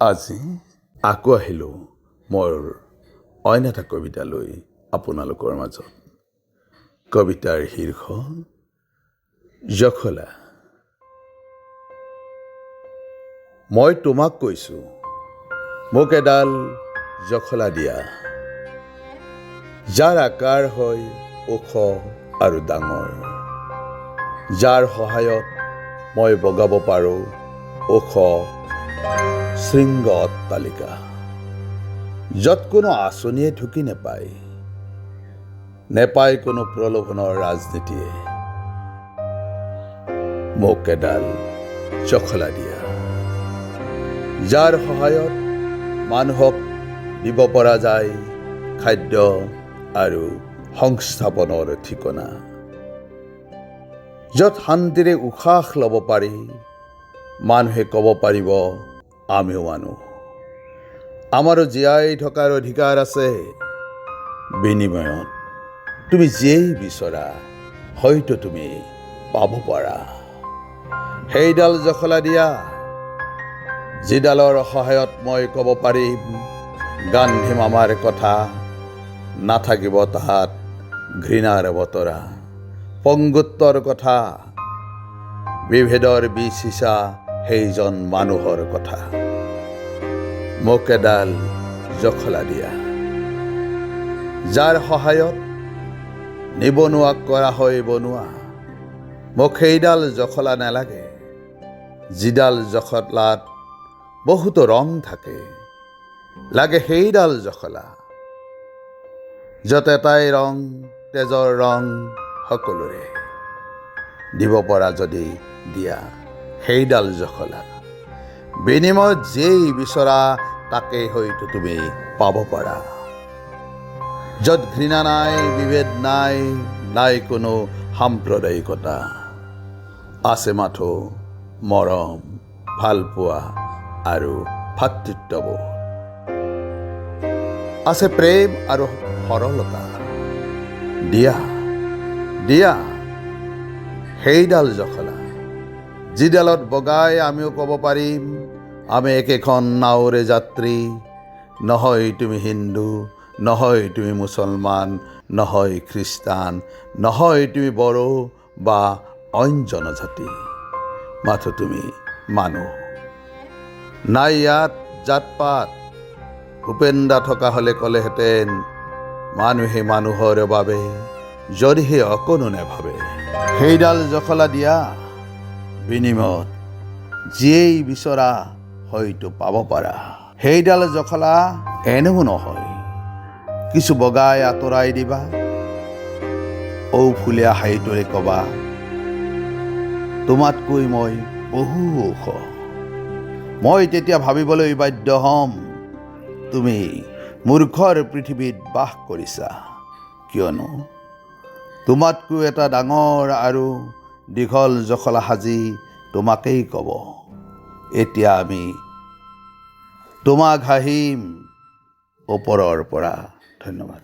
আজি আকৌ আহিলোঁ মোৰ অইন এটা কবিতা লৈ আপোনালোকৰ মাজত। কবিতাৰ শীৰ্ষ জখলা। মই তোমাক কৈছোঁ, মোক এডাল জখলা দিয়া, যাৰ আকাৰ হয় ওখ আৰু ডাঙৰ, যাৰ সহায়ত মই বগাব পাৰোঁ ওখ শৃংগ অট্টালিকা, য'ত কোনো আঁচনিয়ে ঢুকি নেপায়, নেপায় কোনো প্ৰলোভনৰ ৰাজনীতিয়ে। মোক এডাল জখলা দিয়া, যাৰ সহায়ত মানুহক দিব পৰা যায় খাদ্য আৰু সংস্থাপনৰ ঠিকনা, য'ত শান্তিৰে উশাহ ল'ব পাৰি, মানুহে ক'ব পাৰিব আমিও মানুহ, আমাৰো জীয়াই থকাৰ অধিকাৰ আছে। বিনিময়ত তুমি যিয়েই বিচৰা হয়তো তুমি পাব পাৰা। সেইডাল জখলা দিয়া, যিডালৰ সহায়ত মই ক'ব পাৰিম গান্ধী মামাৰ কথা, নাথাকিব তাত ঘৃণাৰ বতৰা, পংগুত্বৰ কথা, বিভেদৰ বীজ সিঁচা সেইজন মানুহৰ কথা। মোক এডাল জখলা দিয়া, যাৰ সহায়ত নিবনুৱাক কৰা হয় বনোৱা। মোক সেইডাল জখলা নালাগে, যিডাল জখলাত বহুতো ৰং থাকে। লাগে সেইডাল জখলা, য'ত এটাই ৰং, তেজৰ ৰং সকলোৰে। দিব পৰা যদি দিয়া সেইডাল জখলা, বিনিময়ত যেই বিচৰা তাকে হয়তো তুমি পাব পাৰা। য'ত ঘৃণা নাই, বিভেদ নাই, নাই কোনো সাম্প্ৰদায়িকতা, আছে মাথো মৰম, ভালপোৱা আৰু ভাতৃত্ববোধ, আছে প্ৰেম আৰু সৰলতা। দিয়া দিয়া সেইডাল জখলা, যিডালত বগাই আমিও ক'ব পাৰিম আমি একেখন নাওৰে যাত্ৰী। নহয় তুমি হিন্দু, নহয় তুমি মুছলমান, নহয় খ্ৰীষ্টান, নহয় তুমি বড়ো বা অইন জনজাতি, মাথো তুমি মানুহ। নাই ইয়াত জাত পাত। ভূপেন্দা থকা হ'লে ক'লেহেঁতেন, মানুহে মানুহৰ বাবে যদিহে অকণো নাভাবে। সেইডাল জখলা দিয়া, বিনিময়ত যিয়েই বিচৰা হয়তো পাব পাৰা। সেইডাল জখলা এনেও নহয়, কিছু বগাই আঁতৰাই দিবা, ঔফুলীয়া হাঁহিটোৰে ক'বা, তোমাতকৈ মই বহু ওখ। মই তেতিয়া ভাবিবলৈ বাধ্য হ'ম, তুমি মূৰ্খৰ পৃথিৱীত বাস কৰিছা, কিয়নো তোমাতকৈ এটা ডাঙৰ আৰু দীঘল জখলা সাজি তোমাকেই ক'ব, এতিয়া আমি তোমাক হাঁহিম ওপৰৰ পৰা। ধন্যবাদ।